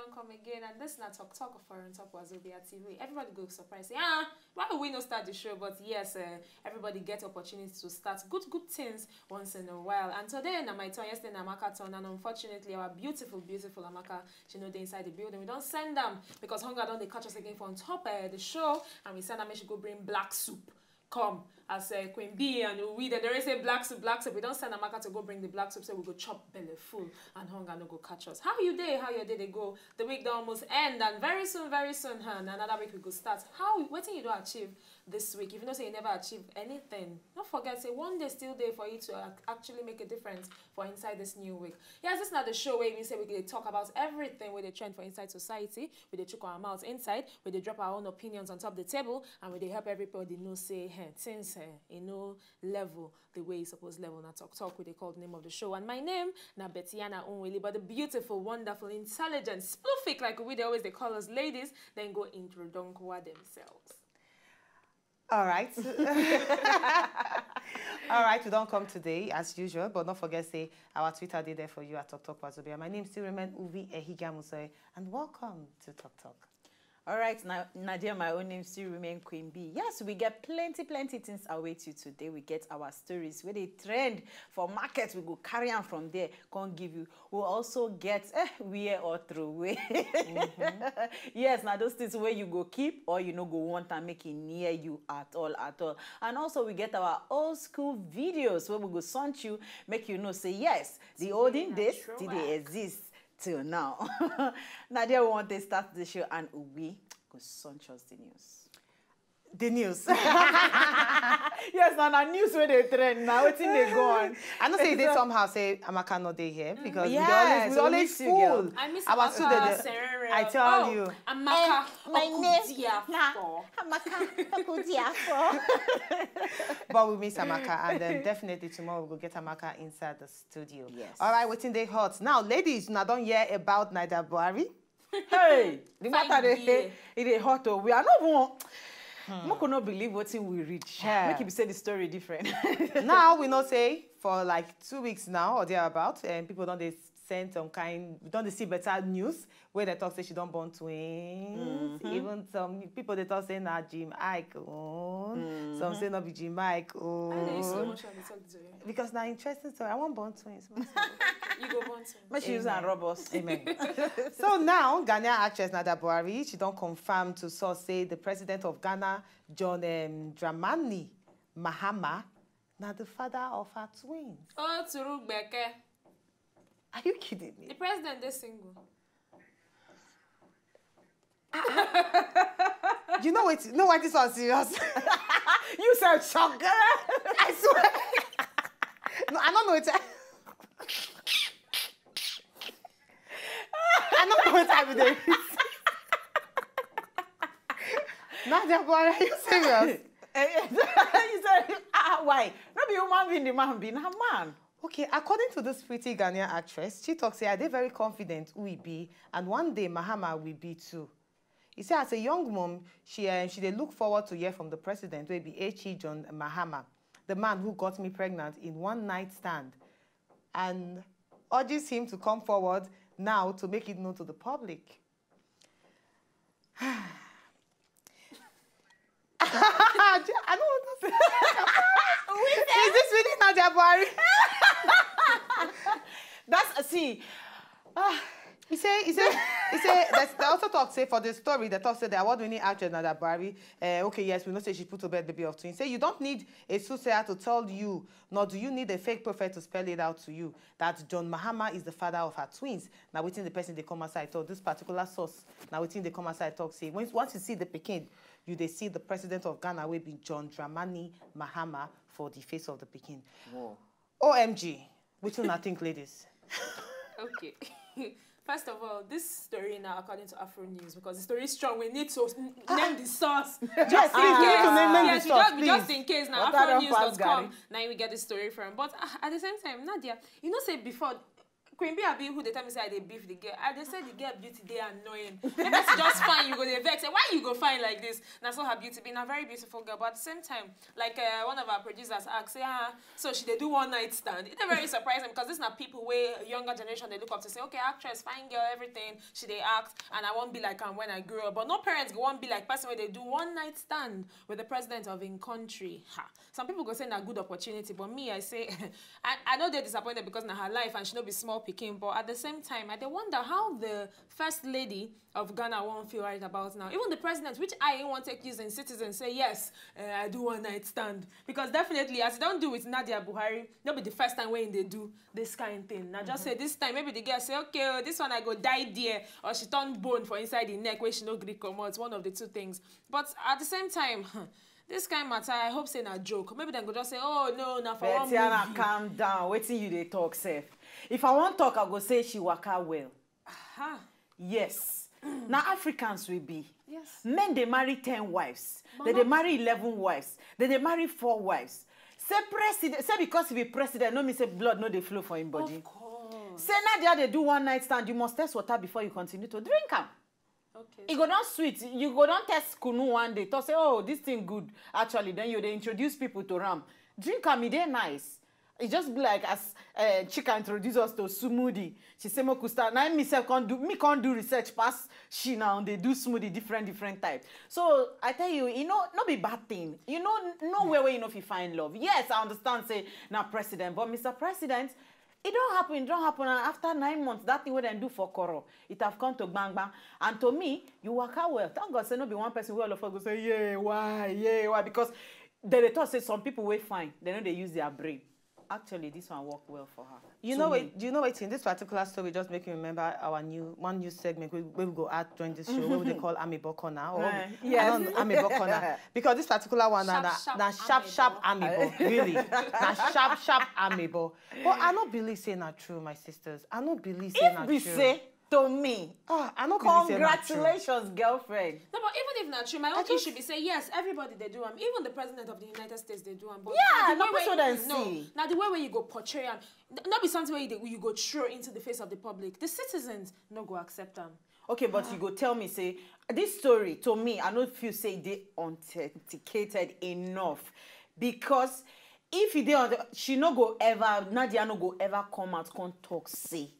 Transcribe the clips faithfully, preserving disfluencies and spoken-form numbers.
Welcome again, and this na Talk Talk for on top Wazobia T V. Everybody go surprise, say, ah, why we no start the show? But yes, uh, everybody get opportunity to start good, good things once in a while. And today, na my turn, yesterday, na Amaka turn, and unfortunately, our beautiful, beautiful Amaka, she no dey inside the building. We don't send them because hunger don't they catch us again for on top uh, the show, and we send them, she go bring black soup. Come, as uh, Queen B and we, they say black soup, black soup. We don't send Amaka to go bring the black soup, so we go chop belly full and hunger no go catch us. How you day? How your day they go? The week don't almost end, and very soon, very soon, huh, na another week we go start. How, what thing you don't achieve this week? If you know say you never achieve anything, don't forget say one day still day for you to ac- actually make a difference for inside this new week. Yes, this is not the show where we say we can talk about everything where they trend for inside society, where they chook our mouths inside, where they drop our own opinions on top the table, and where they help everybody know say, hey, things, hey, you know, level the way it's supposed level. Now talk talk, where they call the name of the show. And my name, now Betiana Unwilly, but the beautiful, wonderful, intelligent, splufic, like we they always they call us ladies, then go introduce themselves. All right. All right, we don't come today as usual, but don't forget say our Twitter did there for you at Talk Talk Wazobia. My name still remain Uvi Ehigamusoe, and welcome to Talk Talk. All right, now Nadia, my own name still remain Queen B. Yes, we get plenty, plenty things await you today. We get our stories where they trend for market. We go carry on from there. Can't give you. We'll also get eh, wear or throw away. Yes, now those things where you go keep or you no go want and make it near you at all, at all. And also we get our old school videos where we go send you, make you know say yes, the olden days did they exist till now. Nadia, we want to start the show and we go send us the news. The news. Yes, now na news where they trend now. Wetin they go on? I know say they somehow say Amaka not there here because we dey always, Yes, we we always miss you, girl. full. I miss Our Amaka studio, the- Serere. I tell Oh, you. Amaka Eh, my name Okudiafo. Amaka Kudiafo. But we miss Amaka, and then definitely tomorrow we'll go get Amaka inside the studio. Yes. All right, waiting they hot. Now, ladies, now don't hear about Nadia Buhari. Hey, the Fine matter dear. they it dey hot oh. We are not even. Make we no believe wetin we reach. Yeah. Make you say the story different. Now we know say for like two weeks now or thereabout, and people don't they send some kind, don't they see better news where they talk say she don't born twins. Even some people they talk say na Jim Ike own. Some say not be Jim Ike Why they use so own. much of the talk to you? Because now interesting story. I want born twins. You go born to Make she use and rub us. Amen. So now, Ghanaian actress Nadia Buhari, she don't confirm to source say the president of Ghana, John um, Dramani Mahama, now the father of her twins. Oh, Turu Gbeke. Are you kidding The me? president is single. You know what? No, why this one serious? You said shock, girl. I swear. No, I don't know what. I don't know what I would do. Nadia Buhari, are you serious? You said ah why? No be human being, the man be na man. Okay, according to this pretty Ghanaian actress, she talks say, are they very confident who he be, and one day Mahama will be too. He said, as a young mom, she uh, she dey look forward to hear from the president, will be H E John Mahama, the man who got me pregnant in one night stand, and urges him to come forward now to make it known to the public. I don't want to say. Is this really Nadia Buhari? That's see. Ah, He say, he say, he say. They also talk say for the story. They talk say the award-winning actress Nadia Buhari. Uh, okay, yes, we know say she put to bed baby of twins. Say you don't need a soothsayer to tell you, nor do you need a fake prophet to spell it out to you that John Mahama is the father of her twins. Now, waiting the person they come outside talk this particular source. Now, waiting they come outside talk say when once you see the pikin, you they see the president of Ghana will be John Dramani Mahama for the face of the pikin. Whoa. O M G, which one I think, ladies? Okay. First of all, this story now, according to Afro News, because the story is strong, we need to n- name the source. Yes, please, we need to name, name Yes, the we source, just, we just please. in case now, Water Afro don News pass dot com. Gary. Now we get the story from. But uh, at the same time, Nadia, you know, say before, Queen Bee abi who dey tell me say I dey beef the girl? I dey say the girl beauty dey annoying. If person just fine, you go dey vex. Say, why you go fine like this? Na so her beauty be. Na very beautiful girl, but at the same time, like uh, one of our producers asked, say, ah, so she dey do one night stand. It's very surprising because these na people wey younger generation dey look up to, say, okay, actress, fine girl, everything. She dey act, and I wan be like am when I grow up. But no parents go wan be like person wey dey do one night stand with the president of im country. Ha. Some people go say na good opportunity, but me, I say, I, I no dey disappointed because na her life and she no be small pikin. But at the same time, I dey wonder how the first lady of Ghana wan feel right about now. Even the president, which I wan take use in citizen, say, yes, uh, I do one night stand. Because definitely, as he don do with Nadia Buhari, no be the first time wey he dey do this kind thing. Na just say this time, maybe the girl say, okay, oh, this one I go die there, or she turn bone for inside the neck wey she no gree comot, one of the two things. But at the same time, this kind matter, I hope say na joke. Maybe dem go just say, oh no, na for one movie. Betiana, calm down. Wetin you dey talk sef? If I wan talk, I go say she waka well. Aha. Yes. Na Africans we be. Yes. Men dey marry ten wives. They dey marry eleven wives. They dey marry four wives. Say president, say because he be president, no mean say blood no dey flow for him body. Of course. Say Nadia dey do one night stand, you must test water before you continue to drink am. Okay. E go don sweet. You go don test kunu one day. Talk say, oh, this thing good. Actually, then you dey introduce people to am. Drink am, e dey nice. E just be like as uh, Chika introduce us to smoothie. She say make we start. Now me sef come do, me come do research pass she now dey do smoothie different different type. So I tell you, e no no be bad thing. You know nowhere where you no fit find love. Yes, I understand say na president, but Mister President, e don happen, e don happen, and after nine months, that thing wey dem do for Koro, it have come to gbangba. And to me, you waka well. Thank God say no be one person wey all of us go say, yeah, why, yeah, why? Because they dey talk say some people wey fine, they no dey use their brain. Actually, this one work well for her. You know, wait, do you know what? In this particular story, just make me remember our new one new segment we, we go add during this show, where they call Amebo Corner. Or yes, Amebo Corner. Because this particular one na sharp, na sharp, sharp amebo, really. Na sharp, sharp amebo. But I no believe say na true, my sisters. I no believe say na true. If be say to me, ah, I no believe say na true. Congratulations, girlfriend. No, but even if na true, my own issue be say yes, everybody dey do am. Even the president of the United States dey do am. But yeah, na the way wey you go portray am. No be something wey you go throw into the face of the public. The citizens no go accept am. Okay, but you go tell me say this story to me, I no feel say e dey authenticated enough because if e dey on, she no go ever, Nadia no go ever come out come talk say,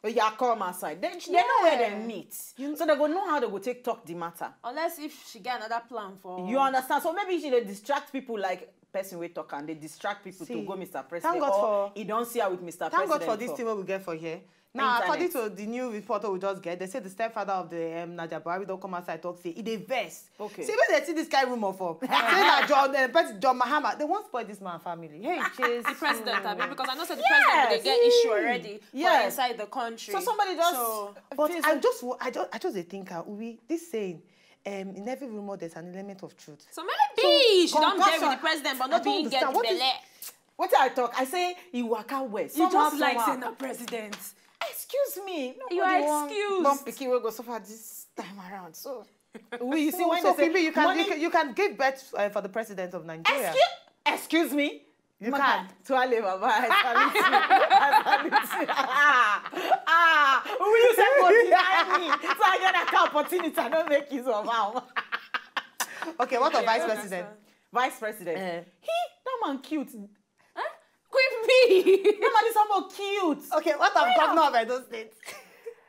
oh yeah, come outside. They, they know where they meet, so they go know how they go take talk the matter. Unless if she get another plan for, you understand? So maybe she dey distract people like person wey talk and dey distract people to go Mister President. Thank God for, he don see her with Mister President. Thank God for this thing wey we get for here. Now, according to the new report we just get, they say the stepfather of the um, Nadia Buhari don come outside talk say e dey vex. Okay. See, when they see this kind rumor for say na John, uh, John Mahama, they wan spoil this man family. Hey, Jesus. The president, I mean, because I know say the president dey get issue already for inside the country. So somebody just. So, but I just, I just, I just dey think, uh, we this saying, um, in every rumor there's an element of truth. So maybe she don dey with the president, but no be get the belle. Wetin I talk? I say e waka well. You just like say na president. Excuse me. You are excused. Born pikin wey go suffer this time around. So we, you see, when so they say you can, you can, you can give birth uh, for the president of Nigeria. Excuse, excuse me. You can. Tuale baba, I salute you. I salute you. Ah, ah, will you say go deny me? So I get that opportunity. I don't make use of am. Okay, what of vice president? Vice president. He, that man cute. Queen Bee. Normally, someone cute. Okay, what of governor of Edo State?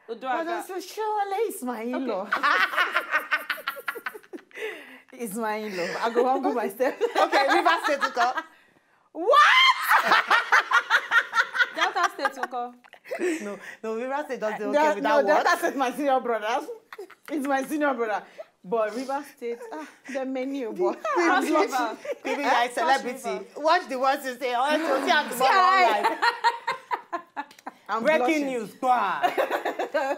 Odoaga. Surely is my in-law. Is my in-law. I go humble myself. Okay, Rivers State to come. What? Delta State to come. No, no, Rivers State just dey okay with that word. Delta State, my senior brother. It's my senior brother. But Rivers State, ah, the menu, but Queen Bee, you are a celebrity. Watch the words you say. All to see am tomorrow online. Breaking news.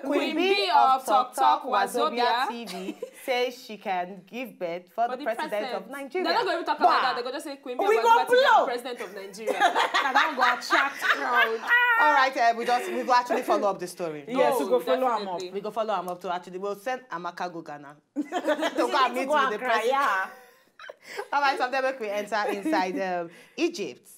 Queen Bee of Talk Talk Wazobia T V says she can give birth for the president of Nigeria. They're not going to talk about that. They're going to say Queen Bee of Wazobia T V, president of Nigeria. And that will attract crowd. All right, uh, we just we go actually follow up the story. Yes, we go follow am up. We go follow am up to actually. We'll send Amaka go Ghana. To go and meet with the president. All right, so then make we enter inside um, Egypt.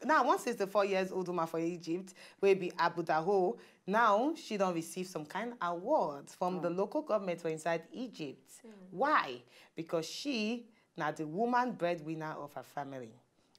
Now, one sixty-four years old woman for Egypt, wey be Abu Daho, now she don receive some kind award from the local government for inside Egypt. Why? Because she na the woman breadwinner of her family.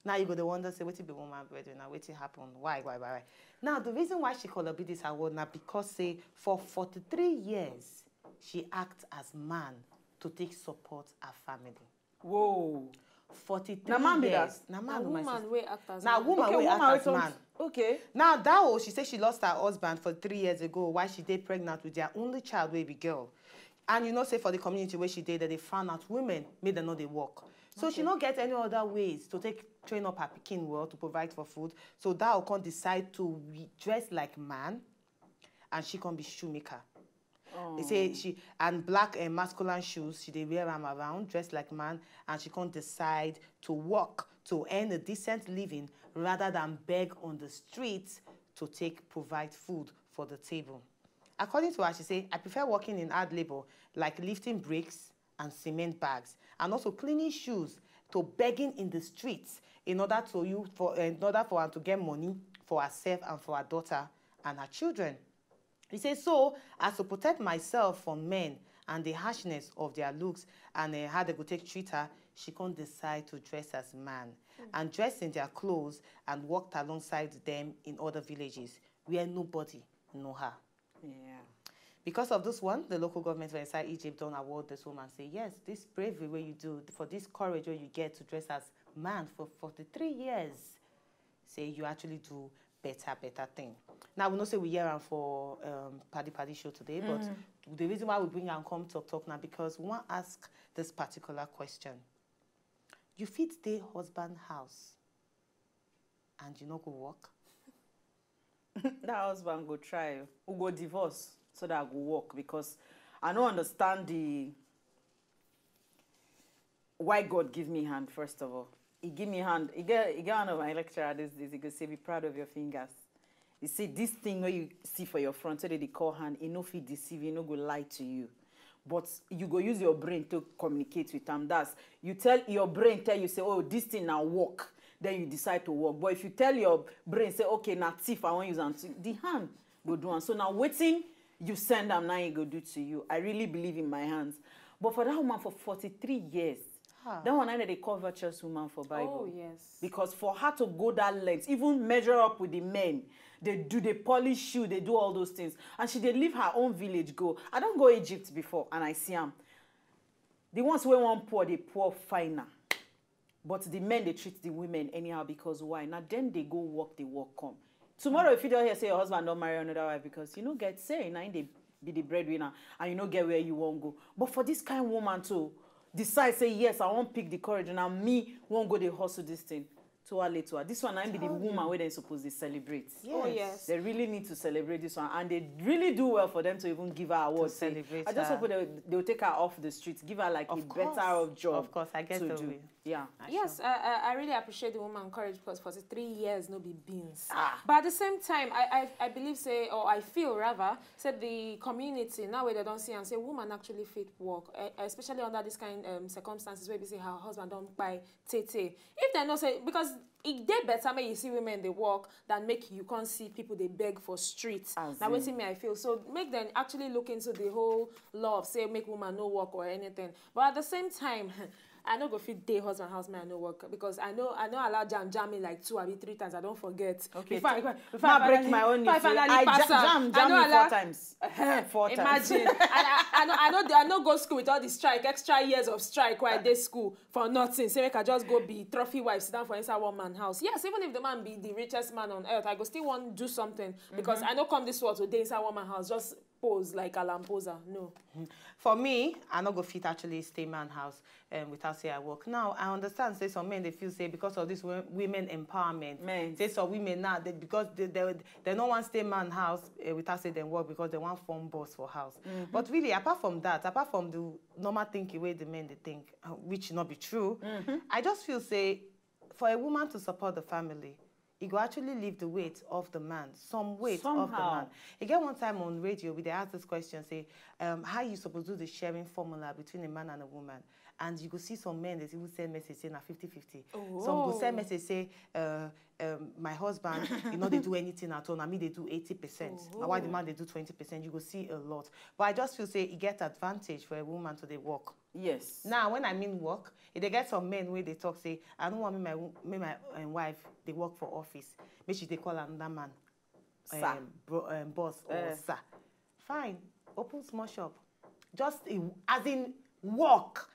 Now you go dey wonder say wetin be woman breadwinner, wetin happen, why, why, why, why? Now the reason why she collect this award na because say for forty-three years she act as man to take support her family. Whoa. Forty-three Na man be years. That? Na man, Na my woman sister. Wey act as Na man. woman Okay, wey woman act wey as turn. Man. Okay. Now that oh, she say she lost her husband for three years ago while she dey pregnant with their only child wey be girl. And you know say for the community where she dey, that they found out women make them not dey work. So she not get any other ways to take train up her pikin well to provide for food. So that come decide to re- dress like man, and she can be shoemaker. They say she and black and masculine shoes. She dey wear them around, dress like man, and she can decide to work to earn a decent living rather than beg on the street to take provide food for the table. According to her, she say, "I prefer working in hard labor like lifting bricks and cement bags, and also cleaning shoes, to begging in the streets in order to you for in order for her to get money for herself and for her daughter and her children." He say, "So as to protect myself from men and the harshness of their looks and uh, how they go take treat her, she can decide to dress as man and dress in their clothes and walked alongside them in other villages where nobody know her." Yeah. Because of this one, the local government for inside Egypt don't award this woman. Say yes, this bravery where you do for this courage where you get to dress as man for forty-three years. Say you actually do better, better thing. Now we know say we hear am for um, Paddy Paddy show today, but the reason why we bring am come talk talk now because we want ask this particular question. You fit dey husband house and you no go work? That husband go try. We go divorce so that I go work because I don't understand the why God give me hand first of all. He give me hand. He get he get one of my lecturer these days. He go say, "Be proud of your fingers." He say this thing where you see for your front, so they dey call hand. He no fit deceive. He no go lie to you. But you go use your brain to communicate with them. That's you tell your brain tell you say, "Oh, this thing now work." Then you decide to work. But if you tell your brain say, "Okay, now thief, I want use am," the hand go do am. So now waiting you send am now he go do to you. I really believe in my hands. But for that woman for forty-three years, that one I know they call virtuous woman for Bible. Oh yes. Because for her to go that length, even measure up with the men, they do they polish shoe, they do all those things. And she they leave her own village go. I don't go Egypt before and I see am. The ones where one poor, they poor finer. But the men they treat the women anyhow because why? Now then they go work, they work come. Tomorrow if you don't hear say your husband don't marry another wife because you no get say now they be the breadwinner and you no get where you won't go. But for this kind woman to decide say yes, I won't pick the courage and me won't go they hustle this thing. To her later. This one I be the woman where they supposed to celebrate. Oh yes. They really need to celebrate this one and they really do well for them to even give her award. Say, Celebrate I just her. Hope they, they will take her off the streets, give her like a Of course. Better job Of course, I get to the do. Way. Yeah. Yes, I, I I really appreciate the woman courage because forty-three years no be beans. Ah. But at the same time, I, I, I believe say, or I feel rather, say the community now where they don't see and say woman actually fit work, eh, especially under this kind um, circumstances where we say her husband don't buy tete. If they not say because it they better make you see women they work than make you can't see people they beg for streets. As Now in- waiting me I feel so make them actually look into the whole law of say make woman no work or anything. But at the same time, I no go fit day husband house man no work because I know I know allow jam jam me like two or three times. I don't forget. Okay, Before I, t- before I ma break finally- my own before I news. finally I pass ja- am, jam I jam no me allow- four times. Four times. Imagine, I, I, I, know, I, know, I know go school with all the strike, extra years of strike while I dey school for nothing. Say make I just go be trophy wife, sit down for inside one man house. Yes, even if the man be the richest man on earth, I go still want do something because I know come this world to dey inside one man house, just pose like Alan Poser. No. For me, I no go fit actually stay man house um, without say I work. Now, I understand say some men they feel say because of this wo- women empowerment, Men. Say some women now they, because they, they they no want stay man house uh, without say them work because they want form boss for house. But really, apart from that, apart from the normal thinking way the men they think, uh, which not be true, I just feel say for a woman to support the family, e go actually leave the weight of the man, some weight of the Somehow. Man. E get one time on radio, we dey ask this question, say, um, how you suppose do the sharing formula between a man and a woman? And you go see some men dey even send message say na fifty fifty. Some go send message say, uh, um, my husband, you know, they do anything at all. Na me they do eighty percent. Na why the man they do twenty percent. You go see a lot. But I just feel say e get advantage for a woman to dey work. Yes. Now, when I mean work, e dey get some men wey dey talk say, I don't want me my wo- me my um, wife dey work for office. Make she dey call another man, Sir. Um, bro, um, boss or sir. Fine, open small shop. Just a, as in work.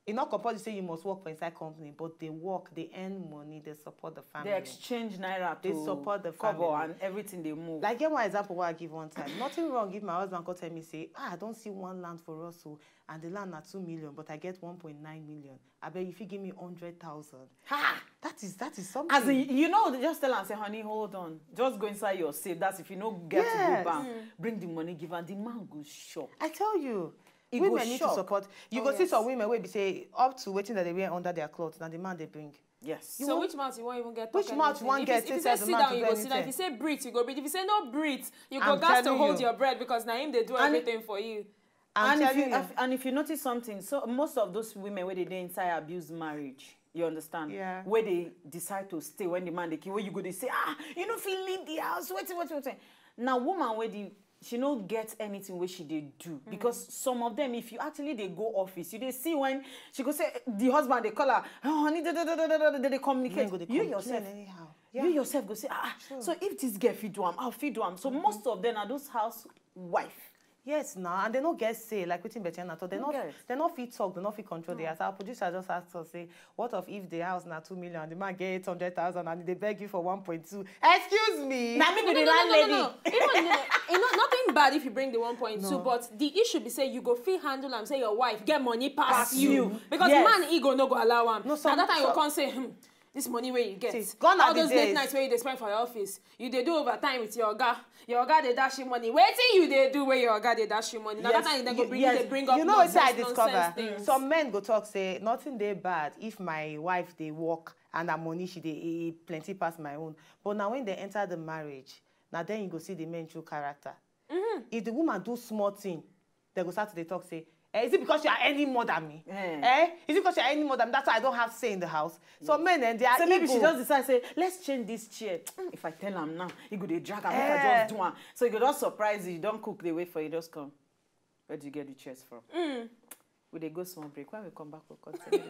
E not compulsory say you must work for inside company, but they work, they earn money, they support the family. They exchange naira to They support the cover family. And everything they move. Like, get one example wey I give one time. Nothing wrong if my husband come tell me say, ah, I don't see one land for us, so and the land na two million, but I get one point nine million. I bet if you give me hundred thousand. Ha! That is that is something. As in, you know, just tell and say, honey, hold on. Just go inside your safe. That's if you know get to Yes. Go bank. Bring the money, give her. The man go shock. I tell you, E go women need to shock. Support. You Oh, go see yes. Some women will be say up to waiting that they wear under their clothes. Now the man they bring. Yes. So which mouth you won't even get Which talk mouth you anything? won't If get you, if you tell say the sit man down, to you do go sit down. If anything? You say breathe, you go breathe. If you say no breathe, you go I'm gas to telling hold you. Your breath because na him they do And- everything for you. I'm and if telling you you. If, and if you notice something, so most of those women where they dey inside abuse marriage, you understand? Yeah. Where they decide to stay when the man they kill, where you go, they say, ah, you know, if you leave the house, wait, wait, wait, wait. Now, woman where the she no get anything where she they do because some of them, if you actually they go office, you they see when she go say the husband they call her, oh honey, da, da, da, da, da, da, they communicate. Men go dey You complain yourself, anyhow. you yourself go say, ah, so if this girl fit do am, I'll fit do am. So most of them are those housewife. Yes, now and they no get say like wetin Betty Anna talk. They No not get. They not fit talk. They not fit control the house. Our producer just asked us say, what of if the house na two million and the man get eight hundred thousand and they beg you for one point two? Excuse me. Now me be No, the no, no, no, no, landlady. no. Even you know, you know, nothing bad if you bring the one point two, No. But the issue be say you go feel handle am say your wife get money pass Pass you. You. Because Yes. Man ego no go allow am. No, Now some- that time you some- come say, hmm, this money where you get. See, gone All are the those late days. Nights where you dey spend for your office, you dey do overtime with your oga. Your oga dey dash you money. Wetin you dey do where your oga dey dash you money? Now that time you dey go bring Yes. Dey bring up You know what I nonsense, discover? Nonsense things. Some men go talk say nothing dey bad if my wife dey work and her money she dey e plenty pass my own. But now when they enter the marriage, now then you go see the men true character. If the woman do small thing, they go start to dey talk say, eh, is it because you are earning more than me? Eh. Eh? Is it because you are earning more than me? That's why I don't have say in the house. Some men and they are So maybe she evil. Just decide say, let's change this chair. Mm, if I tell am now, he go dey drag am. Make I Eh. Just do am. So he go just surprise you. You don't cook the way for you. Just come. Where do you get the chairs from? We dey go small break. When we come back, we'll continue.